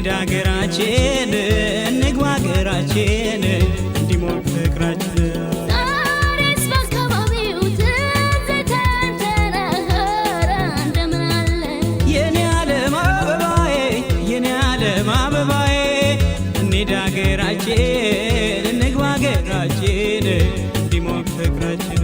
እንሂድ አገራችን እንግባ አገራችን እንዲሞቅ ፍቅራችን ዛሬስ በአካባቢው ትዝታን ተናገረ እንደምን አለ የኔ ዓለም አበባዬ የኔ ዓለም አበባዬ እንሂድ አገራችን እንግባ አገራችን እንዲሞቅ ፍቅራችን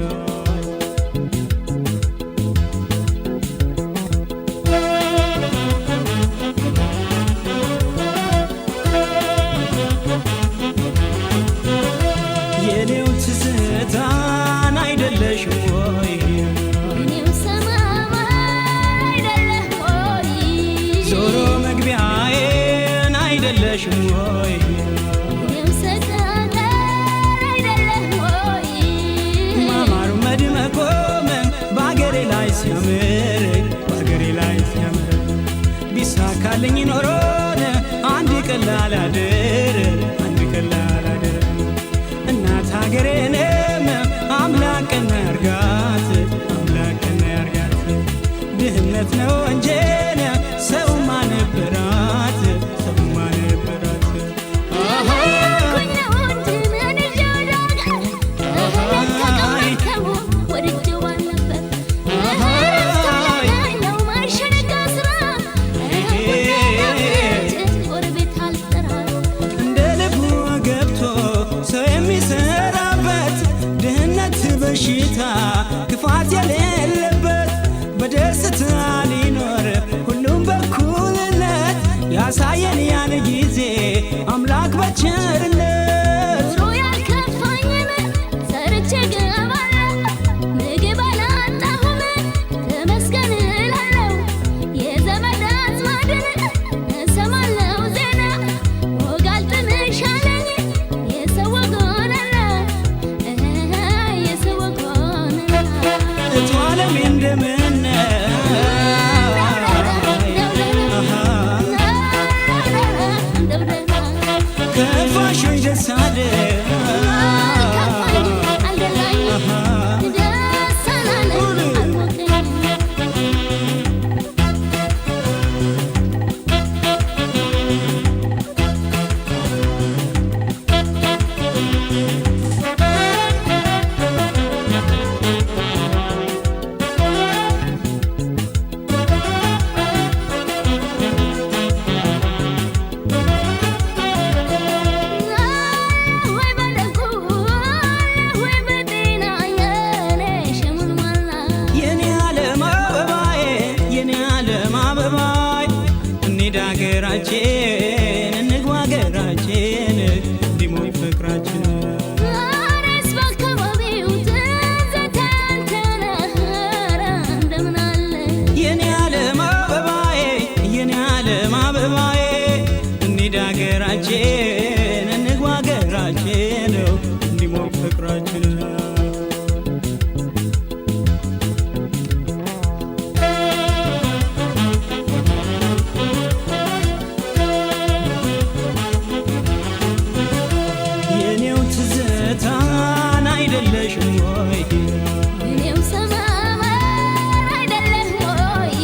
የኔው ትዝታን አይደለሽም ወይ እኔው ሰማማ አይደለህ ወይ ዞሮ መግቢያዬን አይደለሽም ወይ እኔው ሰቀቀን አይደለህ ወይ ማማሩ መድመቆም በአገሬ ላይ ሲያምር በአገሬ ላይ ሲያምር ቢሳካልኝ ኖሮን አንድ ቀን ላላድር አንድ ቀን ላላድር እናት ሀገሬንም አምላክ ቀና ያርጋት አምላክ ቀና ያርጋት ድህነት ነው እንጄን ሰው ማነበራት ሰው ማነበራት ያልኩኝ ነው እንጂ ምን ይዤ ወደ ሀገር ተቀመጥከው ወድጄው ባልነበር እረፍት ላገኘው ማይሸነጋ ስራ ቡና ጎረቤት አልጠራ እንደ ልቡ ገብቶ ሰው የሚሰራበት ድህነት በሽታ ክፋት የሌለበት በደስታ ሊኖር ሁሉም በኩልነት ያሳየን ያን ጊዜ አምላክ በቸርነት ኑሮ ያልከፋኝም ሰርቼ እገባለሁ ምግብ አላጣሁም ተመስገን እላለሁ የዘመድ አዝማድን እሰማለሁ ዜና ወግ አልጥምሽ አለኝ የሰው ወግ ሆነና የሰው ወግ ሆነና እቱ ዓለም እንደምን ከፋሽ ወይ ደስ አለሽ አልከፋኝም አልደላኝም ደስ አላለኝ አልሞቀኝም ወይ በደጉ ወይ በጤና የኔ ሸሙን ሞላ የኔ ዓለም አበባዬ የኔ ዓለም አበባዬ እንሂድ አገራችን እንግባ አገራችን እንዲሞቅ ፍቅራችን ዛሬስ በአካባቢው ትዝታን ተናገረ እንደምን አለ የኔ ዓለም አበባዬ የኔ ዓለም አበባዬ እንሂድ አገራችን እንግባ አገራችን እንዲሞቅ ፍቅራችን የኔው ትዝታን አይደለሽም ወይ እኔው ሰማማ አይደለህ ወይ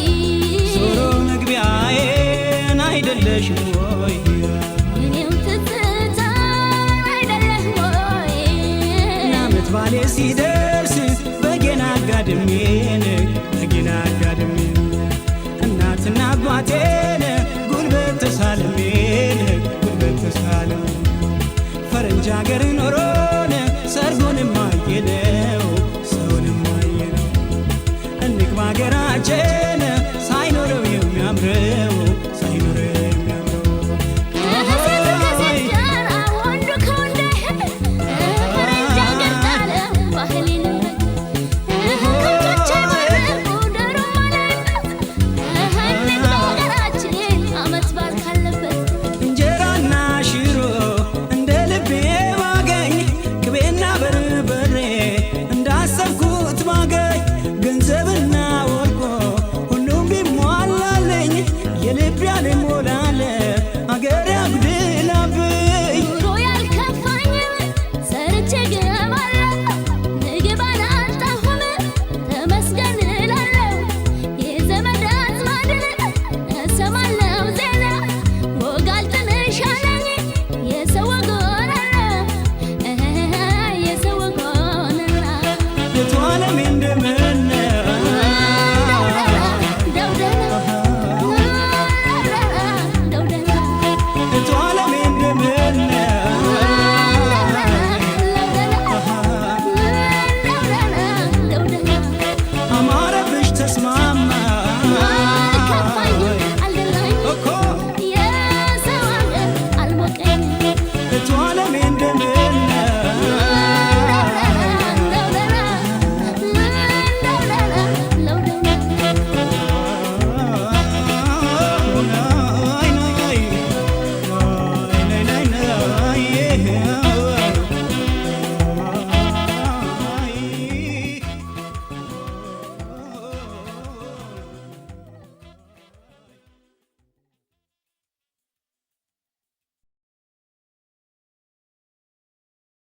ዞሮ መግቢያዬን አይደለሽም ወይ